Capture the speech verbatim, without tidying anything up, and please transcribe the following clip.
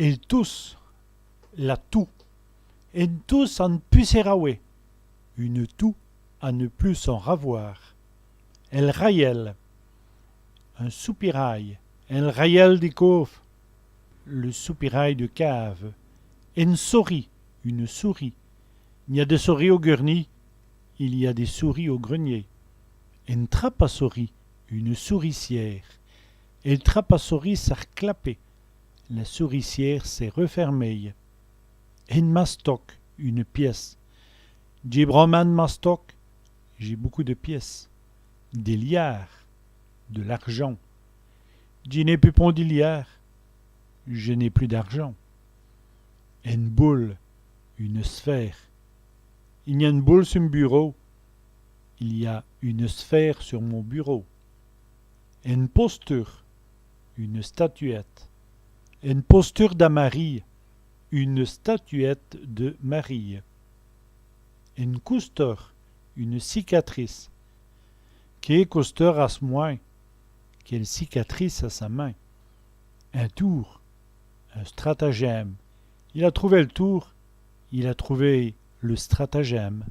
El tousse, la toux. Ène tousse à n' pus s' rawè. Une toux à ne plus s'en ravoir. El rayèl, un soupirail. El rayèl di cauve, le soupirail de cave. Ène sorîye, une souris. I gn-a dès sorîyes au guèrnî, il y a des souris au grenier. Ène trape à sorîyes, une souricière. El trape à sorîyes s'a r'clapè, la souricière s'est refermée. Ène mastoke, une pièce. Dj'é branmint d' mastoques, j'ai beaucoup de pièces. Dès liârds, de l'argent. Dji n'é pus pont di liârds, je n'ai plus d'argent. Ène boule, une sphère. I gn-a ène boule su m' burau. Il y a une sphère sur mon bureau. Ène posture, une statuette. Ène posture da Marîye, une statuette de Marie. Ène coustore, une cicatrice. Qué coustore à s' mwin, quelle cicatrice à sa main. In toûr, un stratagème. Il a trouvé l' toûr, il a trouvé le stratagème.